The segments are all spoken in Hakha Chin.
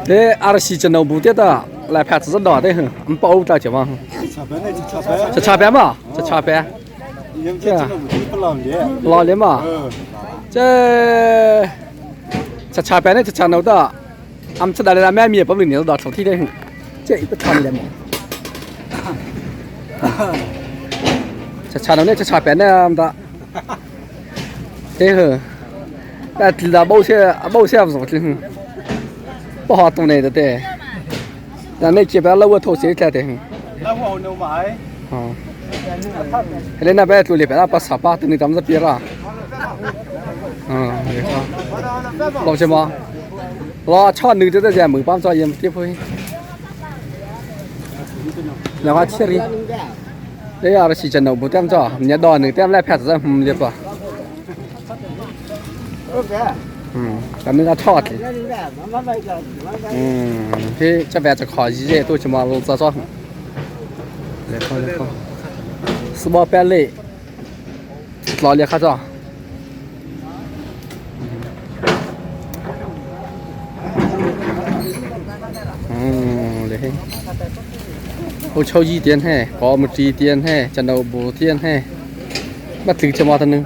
Thế RC chân đầu bù tiết à lại phạt rất đỏ đấy hả? Bao ta chỉ vang. Sẽ cha bé mà, sẽ cha bé. Lo liếm mà. Thế sẽ cha bé này sẽ cha nấu đó. Am sẽ đại là mẹ mẹ bấm mình đó thầu thi đấy. Thế ít tham liếm. Sẽ cha nấu này sẽ cha bé này am ta. Thế hả? 但là bao xe bao xe rồi chứ 不好动来的对。但那这边老我头谁来的？那我牛买。哦。来那边住里边把沙发等你咱们这边了。嗯，没错。老什么？老炒牛这在门帮做也没会。两个切的，那要是真的不点做，你到那点来拍子，嗯，对吧？咱们那炒的。嗯，这这边这烤鸡的都什么路子做？来烤来烤，四毛板嘞，老厉害着。嗯，厉害。我抽一点嘿，搞么一点嘿，真的不点嘿，那这个么的呢？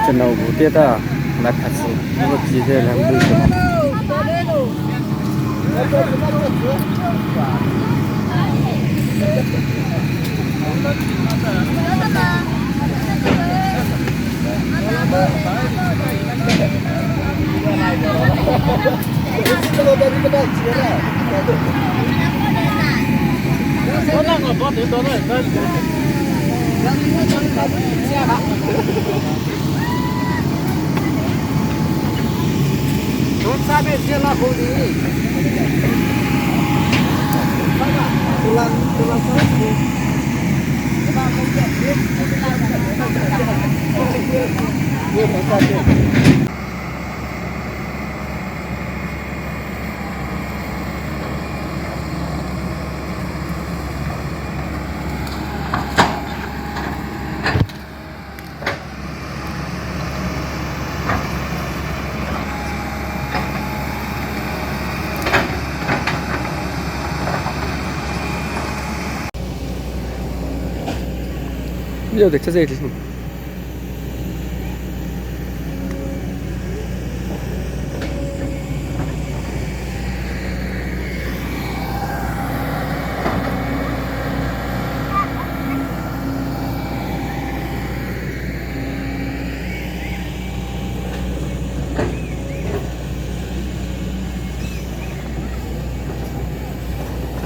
真的无敌的，来拍子，我记得两部什么？又得吃这个。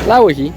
拉回去。